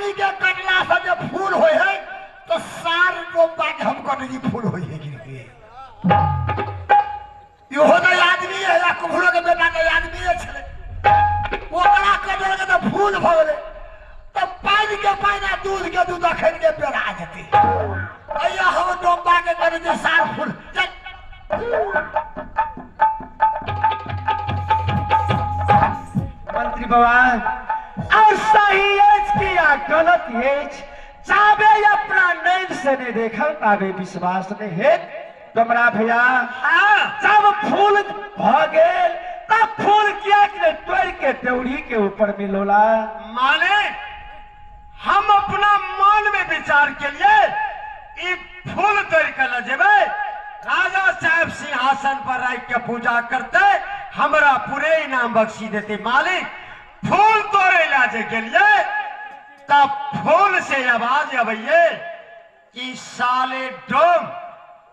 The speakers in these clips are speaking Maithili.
आदमी के कटला से जे फूल होय है तो सार डोम्बा के हम कटै छी फूल होय है कि नहीं। इहो तऽ आदमी है या कुम्हरो के बेटा के आदमी छलै, ओकरा कटलकै तऽ फूल भऽ गेलै। तऽ पानि के पानि आ दूध के दूध अखन के पेरा जेतै। अइया हम डोम्बा के कटै छी सार फूल। चल मंत्री बाबा और सही अछि कि या गलत अछि, जाबे अपना नैन से नहीं देखल ताबे विश्वास नहीं हेत। डोमरा भैया जब फूल भ गेल तब फूल किया कि तोड़ के देउरी के ऊपर मिलोला। माने हम अपना मन में विचार के लिए ई फूल तोड़ के ल जेबै, राजा साहब सिंहासन पर रख के पूजा करते हमरा पूरे इनाम बख्शी देते। मालिक फूल तोड़े ला जे गेलिए तब फूल से आवाज अबैये कि साले डोम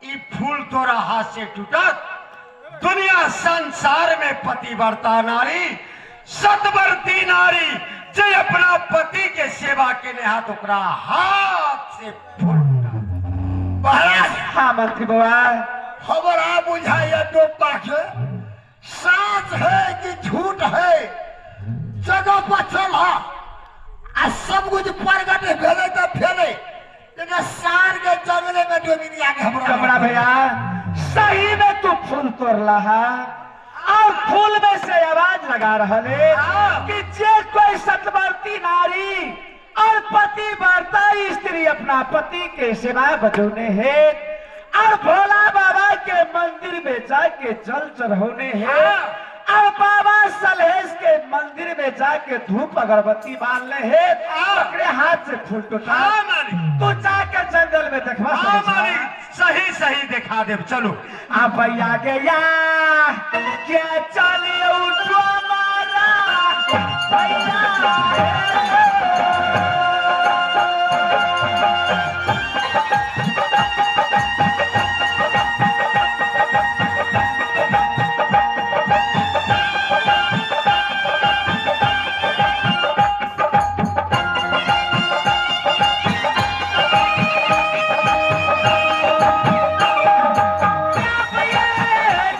ई फूल तोरा हाथ से टूटत। दुनिया संसार में पतिव्रता नारी सतवर्ती नारी जे अपना पति के सेवा के हाथ ओकरा हाथ से फूल टूटत। महाराज हाँ मंत्री बाबा हमरा बुझाइए डोम्बा के साच है कि झूठ है, जगह पर चल आ सब कुछ प्रगट भेलै तऽ भेलै, लेकिन सार के जंगले में डोमिनिया के हमरा। डोमरा भैया सही में तू फूल तोड़ला है और फूल में से आवाज लगा रहा है कि जे कोई सतवर्ती नारी और पतिव्रता स्त्री अपना पति के सेवा बजौने है और भोला बाबा के मंदिर में जाके जल चढ़ौने है और बाबा सलहेश के मंदिर में जाके धूप अगरबत्ती बांधले है, अपने हाथ से फूल टूटा। तू जाके जंगल में देखवा। सही सही दिखा दे। चलो आप भैया गया क्या चलिए उठो मारा भैया।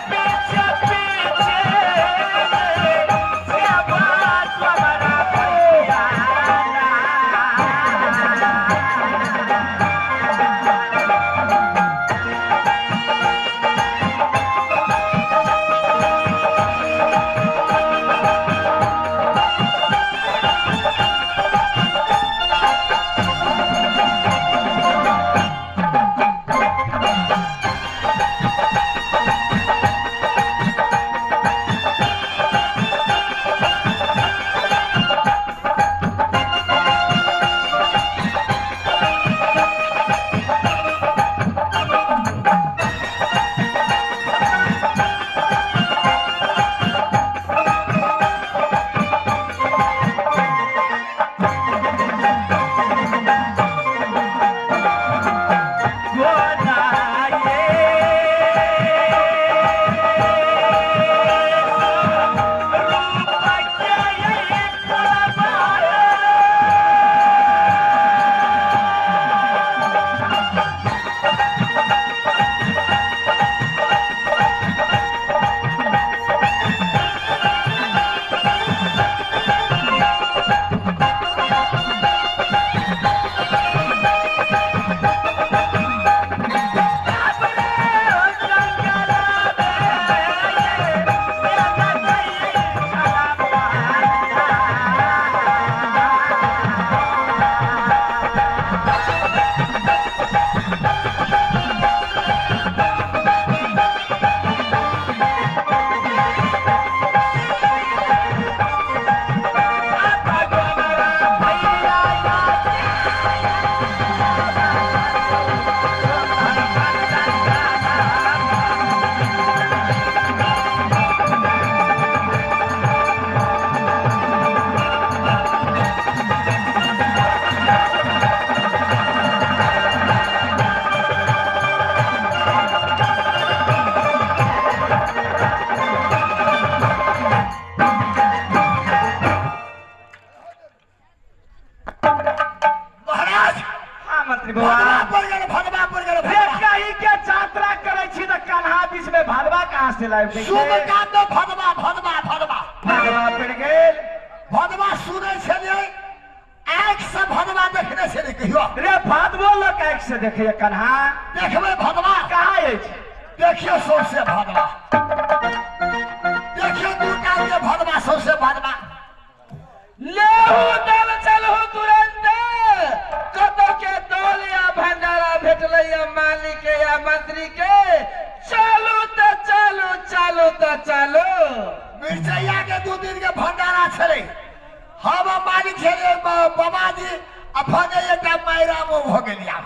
पीछे पीछे मंत्री बौआ। भदवा पड़ गेल, भदवा पड़ गेल। रे कहीं के यात्रा करै छी त कन्हा बीच में भदवा कहाँ से लाइब दै? शुभ काम में भदवा भदवा भदवा भदवा पड़ गेल। भदवा सुनै छलियै, आँखि से भदवा देखने छलियै कहियो? रे भदवो लोक आँखि से देखैया कन्हा। देखबै भदवा कहाँ अछि? देखियो सौंसे भदवा, देखियो दू टांग के भदवा, सौंसे भदवा। लेहू दल चलहु तुरंत, कतौ के दल या भंडारा भेटलै या मालिक के या मंत्री के, चलू त चलू, चलू त चलू। मिर्चैया के 2 दिन के भंडारा छलै, हम मालिक छलियै बाबाजी, आ भगे एकटा मायरा मोह भऽ गेलियै।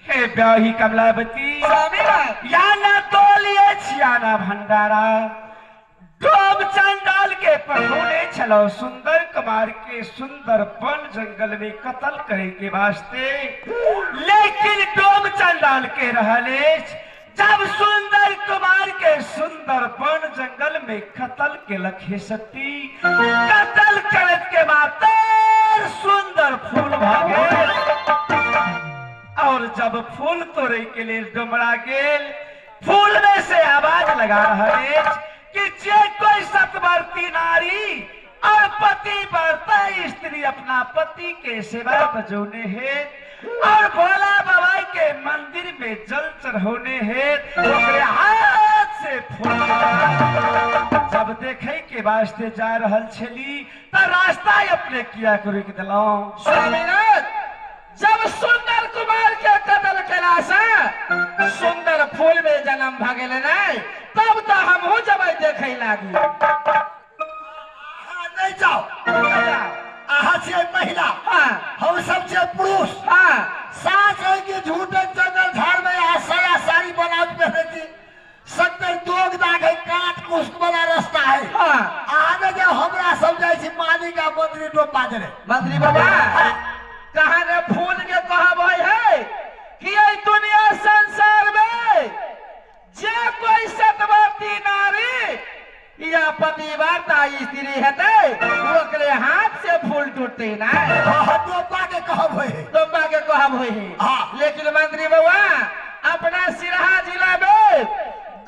हे ब्याही कमलावती स्वामीनाथ, या ना तोल अछि या ना भंडारा, डोम चंडाल के पठौने छलौ सुंदर कुमार के सुंदर वन जंगल में कत्ल करे के वास्ते, लेकिन डोम चंडाल के रहल अछि जब सुंदर कुमार के सुंदर वन जंगल में कत्ल केलक हे सती, कत्ल करत के बाद सुंदर फूल भऽ गेल। और जब फूल तोड़े के लिए डुमरा गेल, फूल में से आवाज लगा रहा अछि कि जे कोई सतवर्ती नारी और पति वर्ता स्त्री अपना पति के सेवा बजौने है और भोला बाबा के मंदिर में जल चढ़ौने है, ओकरे हाथ से फूल जब देखे के वास्ते जा रहल छली त रास्ता अपने किया रोकि देलौं। स्वामीनाथ, जब सुंदर कुमार के कत्ल केला से सुंदर फूल में जन्म भ गेल नहीं, तब तो हमहू जब देखे लागी। अहाँ नहीं जाओ, अहाँ छियै महिला, हाँ। हम सब छियै पुरुष। हाँ। साँच है कि झूठ जंगल झाड़ में अहाँ साया साड़ी ब्लाउज पहने छी, सत्तर दोग दाग है, काट कुश्त वाला रास्ता है। हाँ। अहाँ नहीं जाओ, हमरा सब जाइ छी मालिक आ मंत्री डोपा देने। मंत्री बाबा कहाँ ने फूल के कहब है कि एहि दुनिया संसार में जे कोई सतवर्ती नारी या पतिव्रता स्त्री हेतै ओकरे हाथ से फूल टूटते ना। हाँ, डोपा के कहब है, डोपा के कहब है। हाँ। लेकिन मंत्री बाबा अपना सिरहा जिला में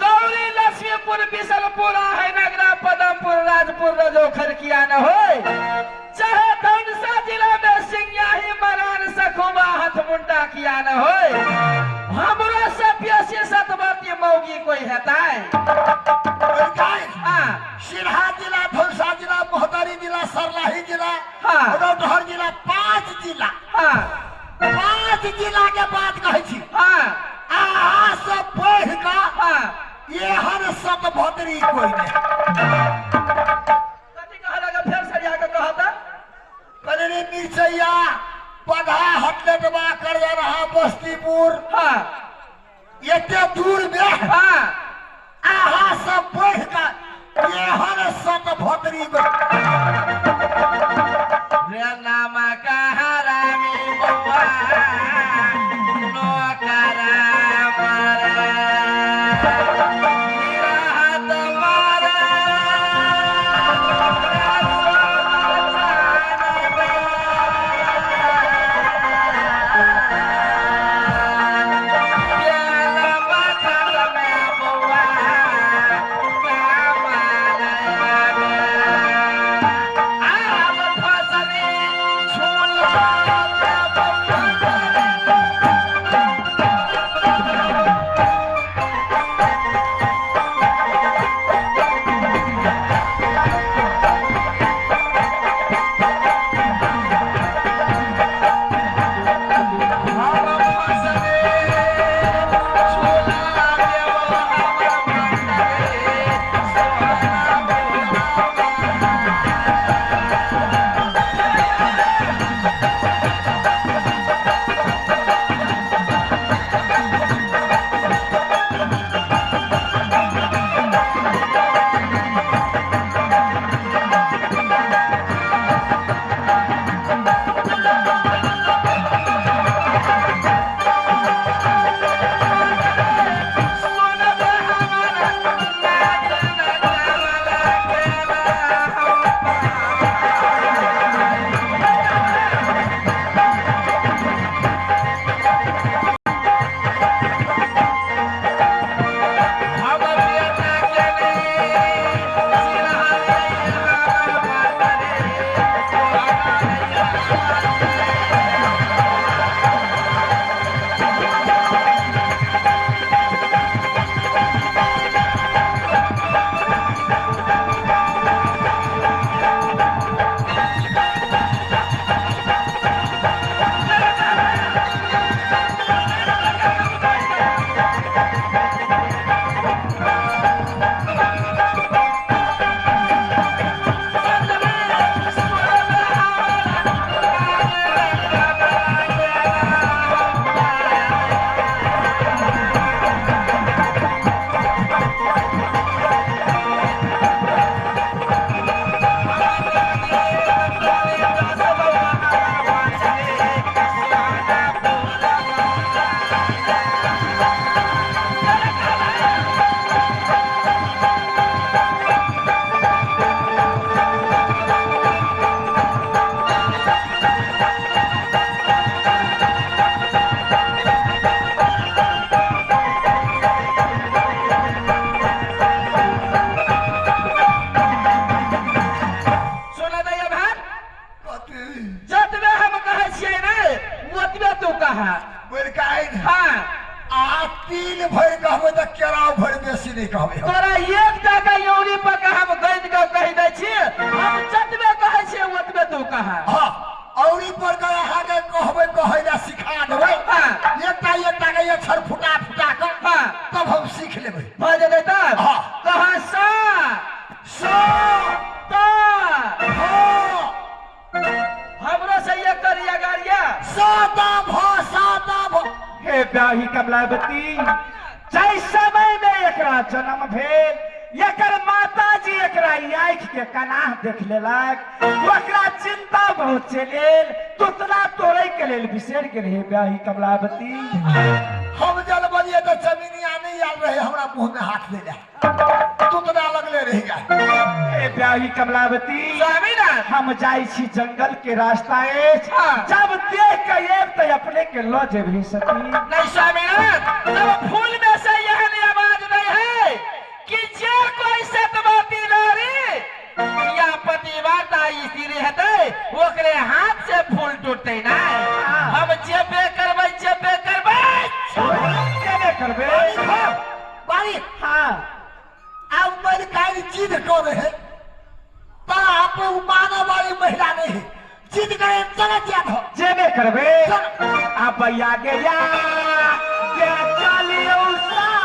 गौरी लक्ष्मीपुर बिशनपुरा है, नगरा पदमपुर राजपुर रजोखर किया न हो, चाहे धनसा जिला में सिंगाही मरान सखुबा हथमुंडा किया न हो, हमरो से बेसी सतवती मौगी कोई हेतै? हाँ। सिरहा जिला, धनसा जिला, मोहतारी जिला, सरलाही जिला, हाँ। रौतहर जिला, 5 जिला। हाँ। 5 जिला के बात कहै छी। हाँ। अहाँ सब पढ़ कऽ हाँ। एहन सतभद्री कोई नहीं। कथी कहलक फेर सरिया के कहता? कलरी मिर्चैया पढ़ा हटलेटवा कर रहा बस्तीपुर। हाँ। एते दूर में। हाँ। अहाँ सब पढ़ कऽ एहन सतभद्री कोई। रे नाम कहारामी बउआ नोकरा मारा निराहत मारा प्याला मखर में बउआ आब फसले झूला जतबे हम कहै छियै ने ओतबे तू कहा। बोलकाइन। हाँ। आ तिल भरि कहबै तऽ केराव भरि बेसी नहि कहबै। तोरा एक टाका यौरी पर के हम गणि के कहि दै छियै, हम जतबे कहै छियै ओतबे तू कहा। हाँ, औरी पर के अहाँके कहबै कहै लए सिखा देबै। हाँ। एकटा एकटा के अक्षर फुटा फुटा कऽ। हाँ। तब हम सीख लेबै। भऽ जेतै तब? हाँ। कहा सा सा ता भ हमरो से ये करिया गारिया साता भ साता भ। हे ब्याही कमलावती, जाहि समय में एकरा जन्म भेल, एकर माताजी एकरा आँखि के कनाह देख लेलक, ओकरा चिंता बहुत चलेल, तुतना तोड़े के लेल बिसरि गेल। हे ब्याही कमलावती, हम जल बलिए तऽ चमिनिया नहीं आयल रहे हमरा मुंह में हाथ ले ले, तुतना लगले रहि गेल। हे ब्याही कमलावती, स्वामीनाथ, हम जाइ छी जंगल के रास्ता अछि, हाँ। जब देख के आयब तऽ अपने के लऽ जेबही सती। नहीं स्वामीनाथ, तब फूल में से एहन आवाज नहीं है कि जे कोई सतवती नारी या पतिव्रता स्त्री हेतै ओकरे हाथ से फूल टूटतै ना। हम जेबे करबै, जेबे करबै, जेबे करबै। बारी। हाँ। अब मलिकाइन जिद कर रहे बाप मानव वाली महिला नहीं है, जिद करे चला जात हो। जेबे करबै। अब आगे या के चलियो साथ।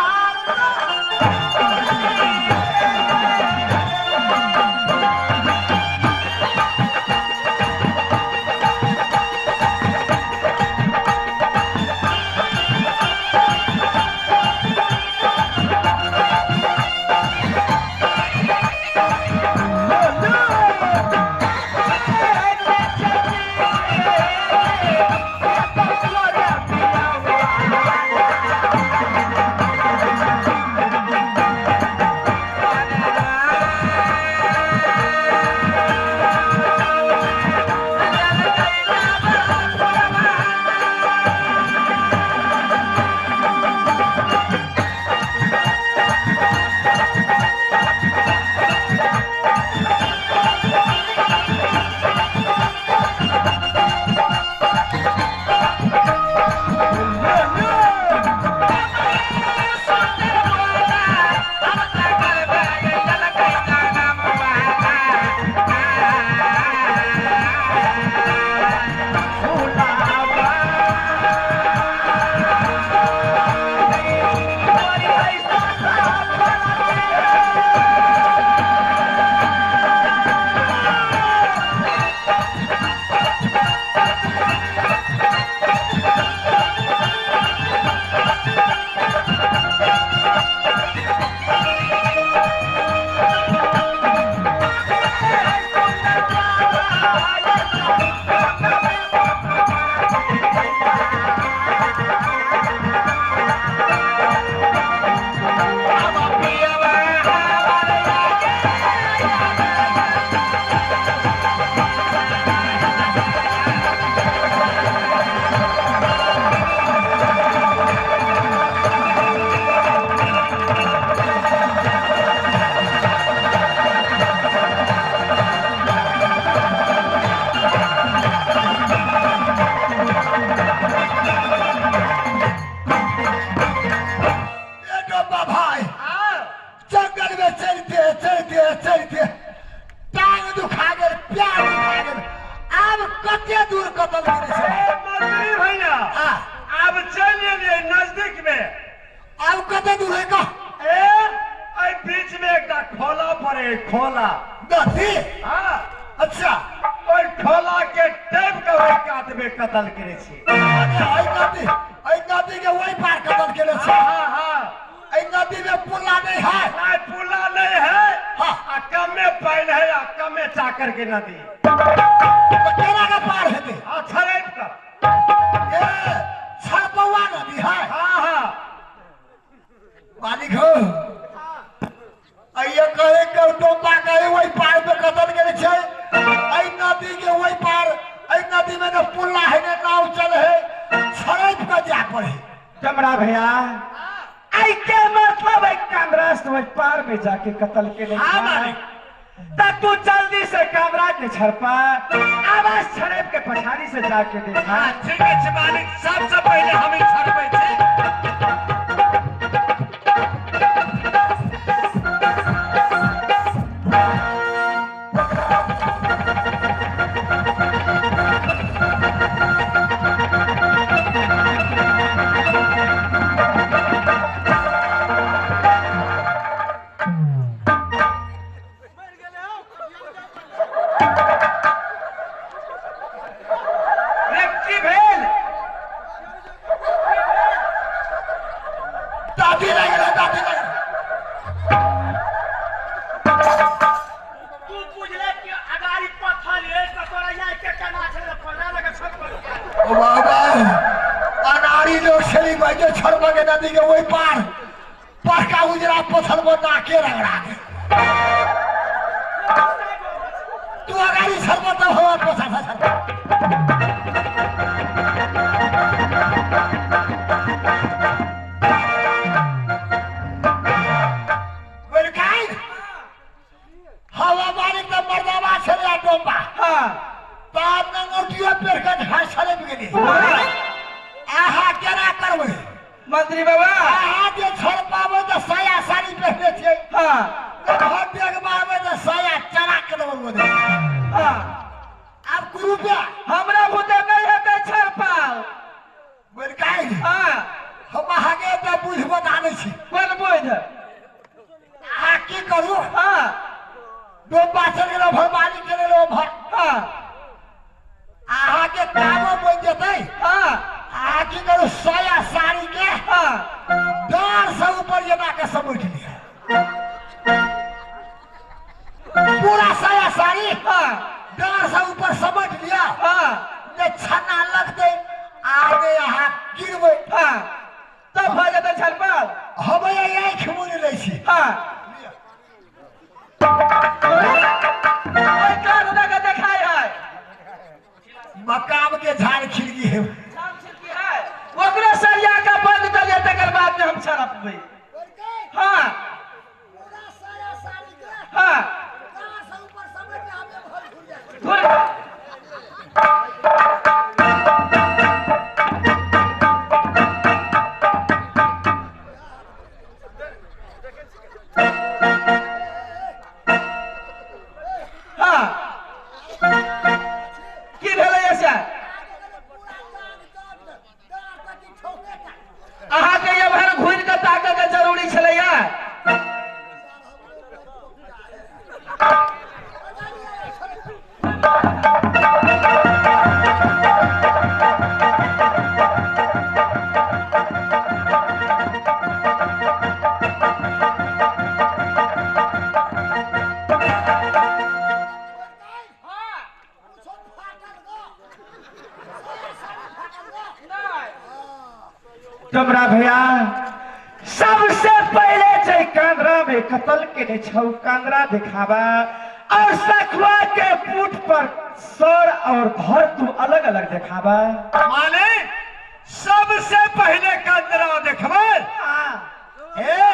खोला नदी। हाँ। अच्छा, ओहि खोला के टैप के ओहि कात में कतल करे छी। नदी, एहि नदी के ओहि पार कतल केने छी। हाँ हाँ। एहि नदी में पुला नहीं है। नहीं, पुला नहीं है। हाँ। आ कमे पानि है आ कमे चाकर के नदी। तो केना के पार हेतै? हाँ, छड़ैप के। ए छड़पौआ नदी है। हाँ हाँ। मालिक हो, अइये कहे कौटुम्बा कहे वही पार पे कतल गेल छै। एहि नदी के वही पार, एहि नदी में न पुला है न नाव चल है, छड़ैप के जाय पड़े। कमरा भैया, आई के मतलब एक कांग्रेस वही पार में जाके कत्ल के लिए। हाँ मालिक। त तू जल्दी से कमरा के छड़पा, आवाज छड़प के पछाड़ी से जाके देखा। हाँ ठीक है मालिक, सबसे पहले हम ही छड़पै छी। रे की भेल? दादी लागि गेलै, दादी लागि गेलै। तू बुझले कि अगाड़ी पत्थर ये त तोरा यहाँ के केना छलै पन्ना लगे छत पर। ओ बाबा, अनाड़ी लोग छली भाई जो छड़बा के नदी के ओहि पार पड़का उजरा पत्थर पर नाके रगड़ा के। तू अगाड़ी छड़बा तब हम पछा से छड़बा। बोलकाई हवा मालिक त मर्दाबा छलै आ डोम्बा। हाँ तार नंगोटियो पेर के झाड़ छड़प गेली। आहा केना करबै? मंत्री बाबा, आहा जे छड़ पाबै तऽ साया साड़ी पहिरने छियै। हाँ घर देख मारबै तऽ साया चरा के देबै बोले। हाँ आब कुरुपिया हमरा भूते नहीं हेतै छड़पाल। बोलकाई हाँ हम अहाँके तऽ बुझ बता दै छी। कोन बुझ? अहाँ की करू? हाँ डोम्बा चलि गेल भर, मालिक चलि गेल भर। हाँ अहाँके कामो बनि जेतै। हाँ अहाँ की करू? साया साड़ी के हाँ डाँर से ऊपर जेना के समेट लिअ पूरा साया साड़ी। हाँ डाँर से ऊपर समेट लिअ। हाँ ने छन्ना लगतै आ ने अहाँ गिरबै। हाँ तब भऽ जेतै छड़पाल। हम आँखि मुनि लै छी। हाँ ओहि कान दऽ के देखाय है। मकाम के झाड़ खिड़की है। ओकरो सरिया के बंद करिए तकर बाद में हम छड़पबै। हाँ हाँ घुर। हाँ की भेलै ऐसा? अहाँके एम्हर घुरि कऽ ताकऽ के जरूरी छलैया। डोमरा भैया, सबसे पहले जे कांदरा में कत्ल के छौ कांदरा दिखावा और सखुआ के पुट पर सर और घर तू अलग अलग दिखावा। मालिक सबसे पहले कंदरा देखबै। हाँ ए